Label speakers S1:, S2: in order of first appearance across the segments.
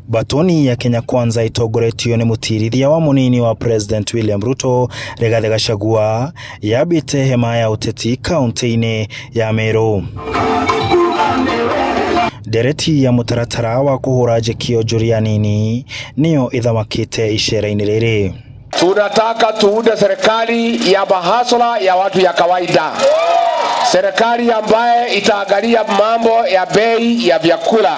S1: Batoni ya Kenya Kwanza itongoretio nĩ mũtirithia wa mũnini wa President William Ruto Rigathi Gachagua yambĩte hema ya ũteti kaunti-inĩ ya Meru. Ndereti ya mũtaratara wa kũhũra njeki onjoria nini nĩyo ĩthamakĩte icera-inĩ rĩrĩ.
S2: Tunataka tuunde serikali ya mahasla ya watu ya kawaida, serikali ambaye itaangalia mambo ya bei ya vyakula,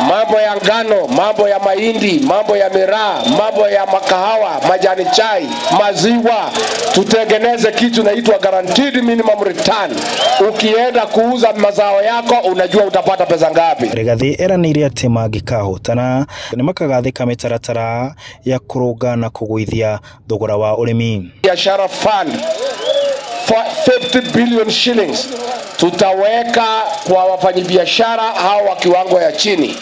S2: mambo ya ngano, mambo ya mahindi, mambo ya miraa, mambo ya makahawa, majani chai, maziwa. Tutengeneze kitu inaitwa guaranteed minimum return. Ukienda kuuza mazao yako unajua utapata pesa ngapi.
S1: Rigathi eranĩire atĩ mangĩkahotana nĩmakagathĩka mĩtaratara ya kũrũnga na kũgũithia thogora wa ũrĩmi.
S2: Biashara fund 50 billion shillings tutaweka kwa wafanyabiashara hao wa kiwango ya chini,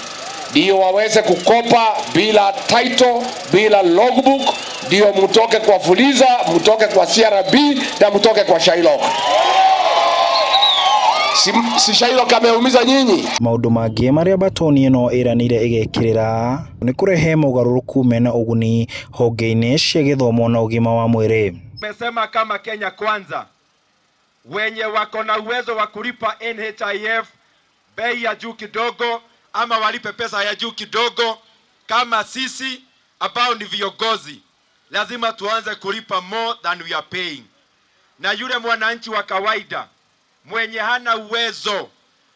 S2: ndio waweze kukopa bila title, bila logbook, ndio mutoke kwa Fuliza, mutoke kwa CRB na mutoke kwa Shylock. Si Shylock ameumiza nyinyi?
S1: Maũndũ mangĩ marĩa batoni ĩno ĩranĩire ĩgekĩrĩra nĩ kũrehe mogarũrũku mena ũguni honge-inĩ cia gĩthomo na ũgima wa mwĩrĩ.
S3: Tumesema kama Kenya Kwanza, wenye wako na uwezo wa kulipa NHIF bei ya juu kidogo ama walipe pesa ya juu kidogo, kama sisi ambao ni viongozi lazima tuanze kulipa more than we are paying. Na yule mwananchi wa kawaida mwenye hana uwezo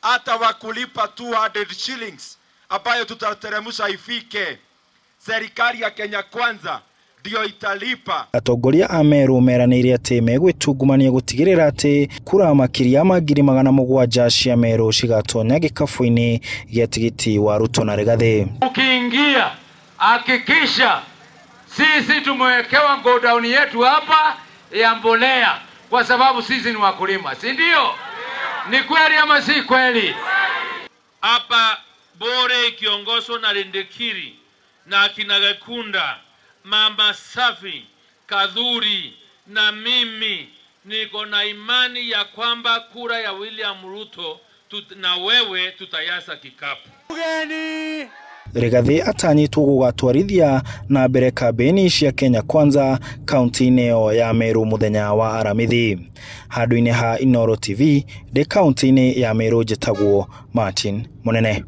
S3: hata wa kulipa 200 shillings ambayo tutateremsha ifike, serikali ya Kenya Kwanza ndio italipa.
S1: Atongoria a Meru meranĩire atĩ megwĩtungumania gũtigĩrĩra atĩ kura makĩria ma 700,000 cia Meru cigatonya gĩkabũ-inĩ gĩa tigiti wa Ruto na Rigathi.
S4: Ukiingia hakikisha sisi tumewekewa godown yetu hapa ya mbolea, kwa sababu sisi ni wakulima, si ndio? Ni kweli ama si kweli?
S5: Hapa Bore ikiongozwa na Lindekiri na akina Gakunda, Mama Safi, Kadhuri na mimi niko na imani ya kwamba kura ya William Ruto na wewe tutayasa kikapu.
S1: Rigathi atanyitwo gũgatwarithia na mbere kambĩini cia Kenya Kwanza kaunti-inĩ ĩyo ya Meru mũthenya wa Aramithi. Handũ-inĩ ha Inooro TV ndĩ kaunti-inĩ ya Meru, njĩtagwo Martin Munene.